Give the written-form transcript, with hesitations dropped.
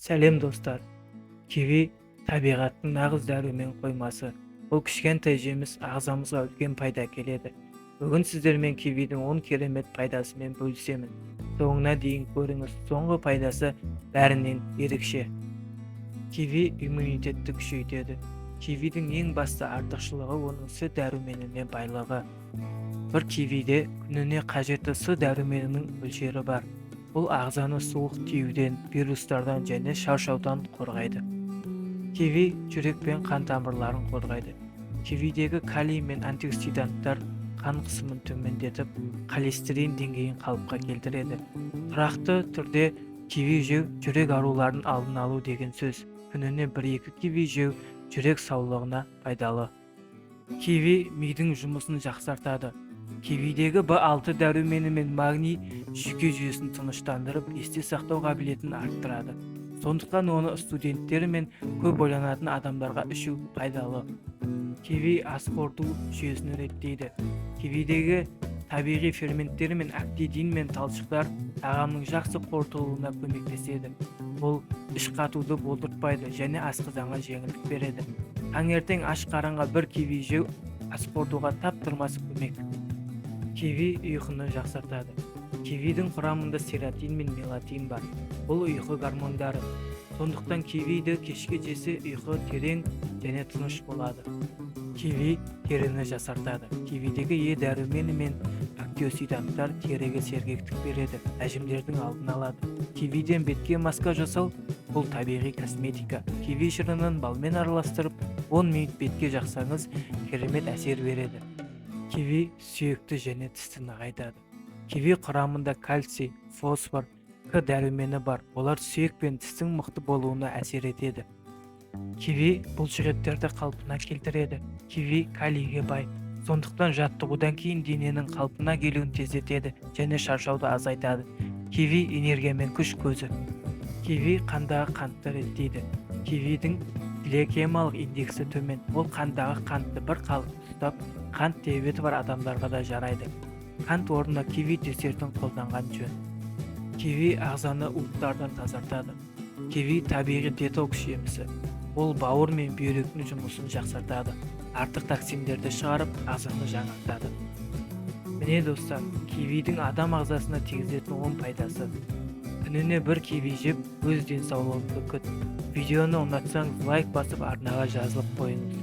Сәлем, достар! Киви – табиғаттың нағыз дәрумен қоймасы. Бұл кішкентай жеміс ағзамызға үлкен пайда әкеледі. Бүгін сіздермен кивидің 10 керемет пайдасымен бөлісемін. Соңына дейін көріңіз, соңғы пайдасы бәрінен ерекше. Киви иммунитетті күшейтеді. Кивидің ең басты артықшылығы – оның С дәруменіне байлығы. Бір кивиде күніне қажетті С дәруменінің мөлшері бар. Бұл ағзаны суық тиюден, вирустардан және шаршаудан қорғайды. Киви жүрек пен қан тамырларын қорғайды. Кивидегі калий мен антиоксиданттар қан қысымын төмендетіп, холестерин деңгейін қалыпқа келтіреді. Тұрақты түрде киви жеу – жүрек ауруларын алдын алу деген сөз. Күніне бір-екі киви жеу жүрек саулығына пайдалы. Киви мидың жұмысын жақсартады. Кивидегі В6 дәрумені мен магний жүйке жүйесін тыныштандырып, есте сақтау қабілетін арттырады. Сондықтан оны студенттер мен көп ойланатын адамдарға ішу пайдалы. Киви ас қорыту жүйесін реттейді. Кивидегі табиғи ферменттер мен актинидин мен талшықтар тағамның жақсы қорытылуына көмектеседі. Бұл іш қатуды болдыртпайды және асқазанға жеңілдік береді. Таңертең аш қарынға бір киви жеу ас қорытуға таптырмас көмек. Киви ұйқыны жақсартады. Кивидің құрамында серотонин мен мелатонин бар. Бұл ұйқы гормондары. Сондықтан кивиді кешке жесе, ұйқы терең және тыныш болады. Киви теріні жасартады. Кивидегі Е дәрумені мен антиоксиданттар теріге сергектік береді, әжімдердің алдын алады. Кивиден бетке маска жасау – бұл табиғи косметика. Киви шырынын балмен араластырып, 10 минут бетке жақсаңыз, керемет әсер береді. Киви сүйекті және тісті нығайтады. Киви құрамында кальций, фосфор, К дәрумені бар. Олар сүйек пен тістің мықты болуына әсер етеді. Киви бұлшықеттерді қалпына келтіреді. Киви калийге бай, сондықтан жаттығудан кейін дененің қалпына келуін тездетеді және шаршауды азайтады. Киви – энергия мен күш көзі. Киви қандағы қантты реттейді. Кивидің гликемиялық индексі төмен. Ол қандағы қантты бір қалыпты ұстап, қант диабеті бар адамдарға да жарайды. Қант орнына киви десертін қолданған жөн. Киви ағзаны уыттардан тазартады. Киви – табиғи детокс жемісі. Ол бауыр мен бүйректің жұмысын жақсартады, артық токсиндерді шығарып, ағзаны жаңартады. Міне, достар, кивидің адам ағзасына тигізетін 10 пайдасы. Күніне бір киви жеп, өз денсаулығыңды күт. Видеоны ұнатсаңыз, лайк басып, арнаға жазылып қойыңыз.